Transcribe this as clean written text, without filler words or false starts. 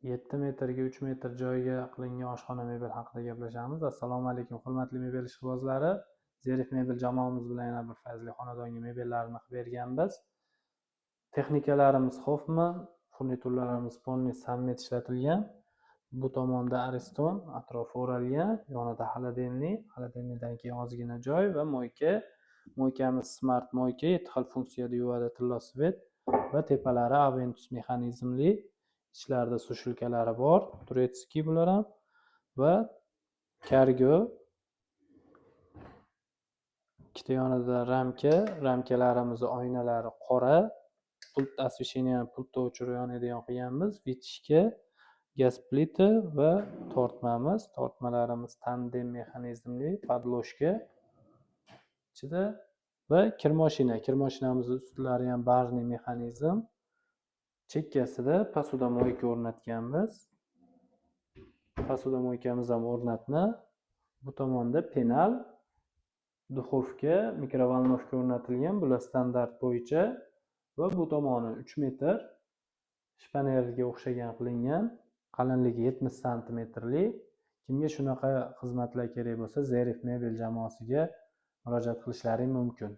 7 metrga 3 metr joyga qilingan oshxona mebel haqida gaplashamiz. Assalomu alaykum, hurmatli mebel ishqibozlari! Zerif Mebel jamoamiz bilan yana bir fayzli xonadonga mebellarni qilib berganmiz. Texnikalarimiz Hoffman, furniturlarimiz полный Sammet ishlatilgan. Bu tomonda Ariston, atrofi o'ralgan, yonida холодильник, холодильник dan keyin ozgina joy va мойка. Мойка miz smart мойка, yetti xil funksiyada yuvadi, tillo свет va tepalari Aventus mexanizmli, ichlarida сушилка lari bor, турецкий bular ham, va kargo. Ikkita yonida ramka, ramkalarimizni oynalari qora, pult освещение, pultda o'chirib yonadigan qilganmiz, вытяжка, gaz plita va tortmamiz. Tortmalarimiz tandem mexanizmli, подложка ichida va kirmoshina. Kirmoshinamizni ustlari ham барный mexanizm. Chekkasida посудомойка o'rnatganmiz. Посудомойка miz ham o'rnatma. Bu tomonda penal, духовка, микроволновка o'rnatilgan. Bular standart bo'yicha va bu tomoni 3 metr shpanerga o'xshagan qilingan, qalinligi 70 santimetrli. Kimga shunaqa xizmatlar kerak bo'lsa, Zerif Mebel jamoasiga murojaat qilishlaring mumkin.